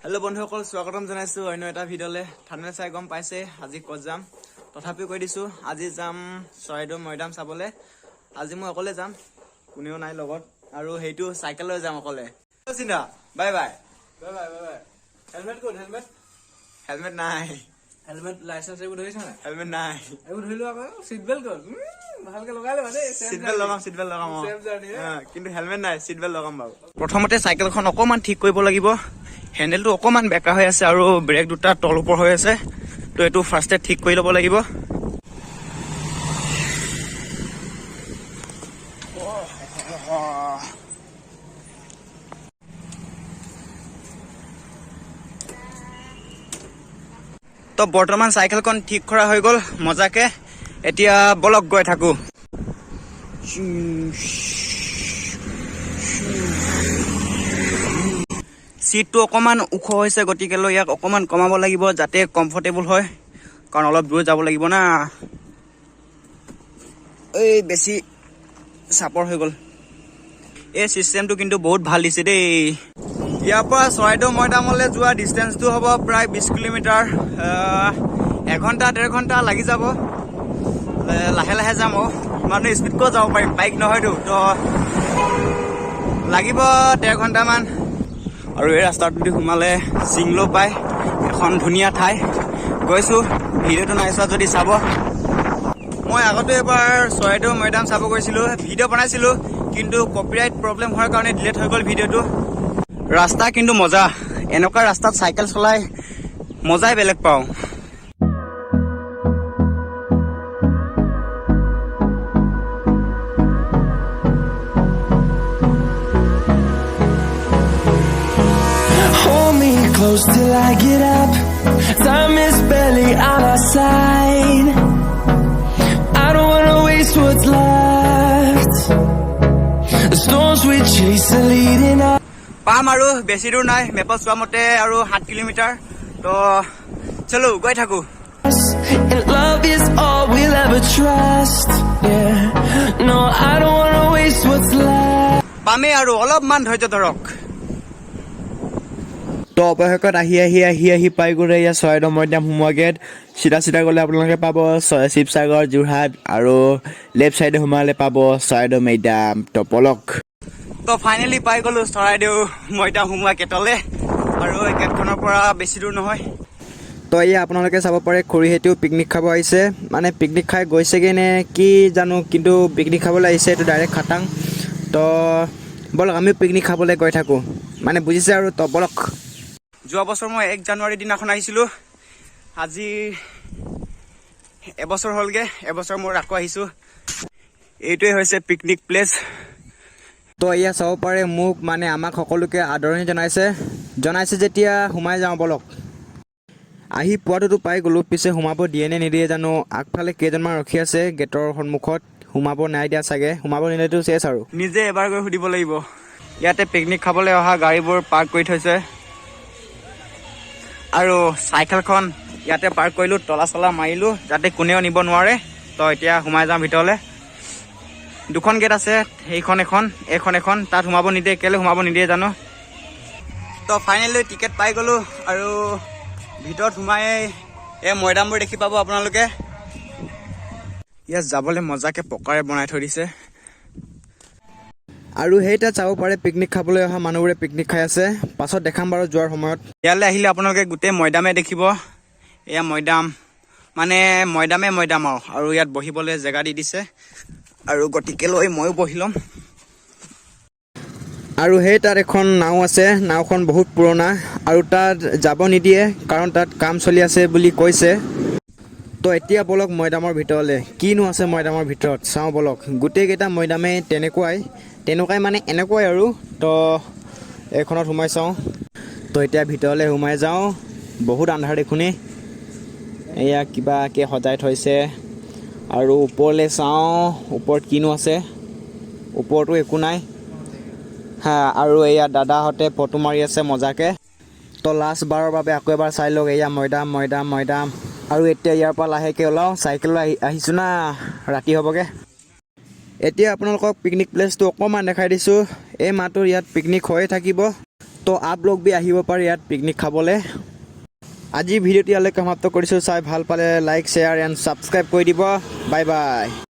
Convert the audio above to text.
Hello' বন্ধুসকল, স্বাগতম জনাইছোঁ অন্য এটা ভিডিঅ'লৈ। থাম্বনেইল চাই গম পাইছে আজি ক'ত যাম। তথাপিও কৈ দিছোঁ, আজি যাম চৰাইদেউ মৈদাম চাবলৈ। আজি মই অকলে যাম, কোনেও নাই লগত। আৰু সেইটো চাইকেল লৈ যাম অকলে। চিন্তা, bye bye. Bye bye, bye bye. Helmet ক'ত, হেলমেট? হেলমেট নাই। হেলমেট, লাইচেঞ্চ এইবোৰ ধৰিছা নাই? হেলমেট নাই। এইবোৰ ধৰি লোৱা আকৌ। চিট বেল্ট ক'ত? ভালকে লগাই ল'বা দেই। চিট বেল্ট লগাম, চিট বেল্ট লগাম, অঁ। Safe journey, হে? কিন্তু হেলমেট নাই, চিট বেল্ট লগাম বাৰু। প্ৰথমতে চাইকেলখন অকণমান ঠিক কৰিব লাগিব। হেণ্ডেলটো অকণমান বেকা হৈ আছে আৰু ব্ৰেক দুটা তল ওপৰ হৈ আছে। তো এইটো ফাৰ্ষ্টে ঠিক কৰি ল'ব লাগিব। তো বৰ্তমান চাইকেলখন ঠিক কৰা হৈ গ'ল মজাকে। এতিয়া বলক, গৈ থাকো। চিটটো অকণমান ওখ হৈছে, গতিকে লৈ ইয়াক অকণমান কমাব লাগিব যাতে কমফৰ্টেবল হয়, কাৰণ অলপ দূৰ যাব লাগিব না। এই বেছি চাপৰ হৈ গ'ল। এই চিষ্টেমটো কিন্তু বহুত ভাল দিছে দেই। ইয়াৰ পৰা চৰাইদেউ মৈদামলৈ যোৱা ডিষ্টেঞ্চটো হ'ব প্ৰায় 20 কিলোমিটাৰ। এঘণ্টা 1.5 ঘণ্টা লাগি যাব। লাহে লাহে যাম। অ' ইমানো স্পীড ক'ত যাব পাৰিম, বাইক নহয়তো। তো লাগিব 1.5 ঘণ্টামান। আৰু এই ৰাস্তাটোদি সোমালে চিংলো পায়, এখন ধুনীয়া ঠাই। গৈছোঁ, ভিডিঅ'টো নাই চোৱা যদি চাব। মই আগতে এবাৰ চৰাইদেউ মৈদাম চাব গৈছিলোঁ, ভিডিঅ' বনাইছিলোঁ, কিন্তু কপিৰাইট প্ৰব্লেম হোৱাৰ কাৰণে ডিলেট হৈ গ'ল ভিডিঅ'টো। ৰাস্তা কিন্তু মজা। এনেকুৱা ৰাস্তাত চাইকেল চলাই মজাই বেলেগ পাওঁ। Hold me close till I get up. Time is barely on our side. I don't wanna waste what's left. The storms we chase are leading us. পাম আৰু, বেছি দূৰ নাই। মেপত চোৱা মতে আৰু 7 কিলোমিটাৰ। তো চলো, গৈ থাকো। And love is all we'll ever trust. Yeah, no, I don't wanna waste what's left. পামেই আৰু, অলপমান ধৈৰ্য ধৰক। তো অৱশেষত আহি আহি আহি আহি পাই গ'লে ইয়াত চৰাইদেউ মৈদাম সোমোৱা গেট। চিধা চিধা গ'লে আপোনালোকে পাব শিৱসাগৰ, যোৰহাট আৰু লেফ্ট চাইডে সোমালে পাব চৰাইদেউ মৈদাম। তো বলক। তো ফাইনেলি পাই গ'লো চৰাইদেউ মৈদাম সোমোৱা গেটলে আৰু এই গেটখনৰ পৰা বেছি দূৰ নহয়। তো এয়া আপোনালোকে চাব পাৰে, খুৰীহঁতেও পিকনিক খাব আহিছে। মানে পিকনিক খাই গৈছেগৈ নে কি জানো, কিন্তু পিকনিক খাবলৈ আহিছে, এইটো ডাইৰেক্ট খাটাং। তো ব'লক, আমিও পিকনিক খাবলৈ গৈ থাকোঁ, মানে বুজিছে আৰু। তো ব'লক। যোৱা বছৰ মই 1 জানুৱাৰী দিনাখন আহিছিলোঁ। আজি এবছৰ হ'লগৈ, এবছৰ মূৰত আকৌ আহিছোঁ। এইটোৱে হৈছে পিকনিক প্লেচ। তো এয়া চাব পাৰে, মোক মানে আমাক সকলোকে আদৰণি জনাইছে। জনাইছে যেতিয়া সোমাই যাওঁ ব'লক। আহি পোৱাটোতো পাই গ'লোঁ, পিছে সোমাব দিয়ে নে নিদিয়ে জানো। আগফালে কেইজনমান ৰখি আছে গেটৰ সন্মুখত, সোমাব নাই দিয়া চাগে। সোমাব নিদিলেতো চেচ আৰু। নিজে এবাৰ গৈ সুধিব লাগিব। ইয়াতে পিকনিক খাবলৈ অহা গাড়ীবোৰ পাৰ্ক কৰি থৈছে আৰু চাইকেলখন ইয়াতে পাৰ্ক কৰিলোঁ, তলা চলা মাৰিলোঁ যাতে কোনেও নিব নোৱাৰে। তো এতিয়া সোমাই যাওঁ ভিতৰলৈ। দুখন গেট আছে, সেইখন এখন, এইখন এখন। তাত সোমাব নিদিয়ে। কেলৈ সোমাব নিদিয়ে জানো। তো ফাইনেলি টিকেট পাই গ'লোঁ আৰু ভিতৰত সোমাই এই মৈদামবোৰ দেখি পাব আপোনালোকে। ইয়াত যাবলৈ মজাকে পকাৰে বনাই থৈ দিছে। আৰু সেই তাত চাব পাৰে, পিকনিক খাবলৈ অহা মানুহবোৰে পিকনিক খাই আছে। পাছত দেখাম বাৰু যোৱাৰ সময়ত। ইয়ালৈ আহিলে আপোনালোকে গোটেই মৈদামে দেখিব। এয়া মৈদাম, মানে মৈদামে মৈদাম আৰু ইয়াত বহিবলৈ জেগা দি দিছে আৰু গতিকে লৈ ময়ো বহি ল'ম। আৰু সেই তাত এখন নাও আছে। নাওখন বহুত পুৰণা আৰু তাত যাব নিদিয়ে, কাৰণ তাত কাম চলি আছে বুলি কৈছে। তো এতিয়া ব'লক মৈদামৰ ভিতৰলৈ। কিনো আছে মৈদামৰ ভিতৰত চাওঁ ব'লক। গোটেইকেইটা মৈদামেই তেনেকুৱাই তেনেকুৱাই, মানে এনেকুৱাই আৰু। তো এইখনত সোমাই চাওঁ। তো এতিয়া ভিতৰলৈ সোমাই যাওঁ। বহুত আন্ধাৰ দেখোনেই। এয়া কিবাকে সজাই থৈছে আৰু ওপৰলৈ চাওঁ, ওপৰত কিনো আছে। ওপৰতো একো নাই। হা, আৰু এয়া দাদাহঁতে ফটো মাৰি আছে মজাকে। তো লাষ্ট বাৰৰ বাবে আকৌ এবাৰ চাই লওক। এয়া মৈদাম, মৈদাম, মৈদাম। আৰু এতিয়া ইয়াৰ পৰা লাহেকৈ ওলাওঁ। চাইকেলত আহিছোঁ না, ৰাতি হ'বগৈ। এতিয়া আপোনালোকক পিকনিক প্লেচটো অকণমান দেখাই দিছোঁ। এই মাহটোৰ ইয়াত পিকনিক হৈয়ে থাকিব। তো আপোনালোক বি আহিব পাৰে ইয়াত পিকনিক খাবলৈ। আজিৰ ভিডিঅ'টো ইয়ালৈকে সমাপ্ত কৰিছোঁ। চাই ভাল পালে লাইক, শ্বেয়াৰ এণ্ড ছাবস্ক্ৰাইব কৰি দিব। Bye bye.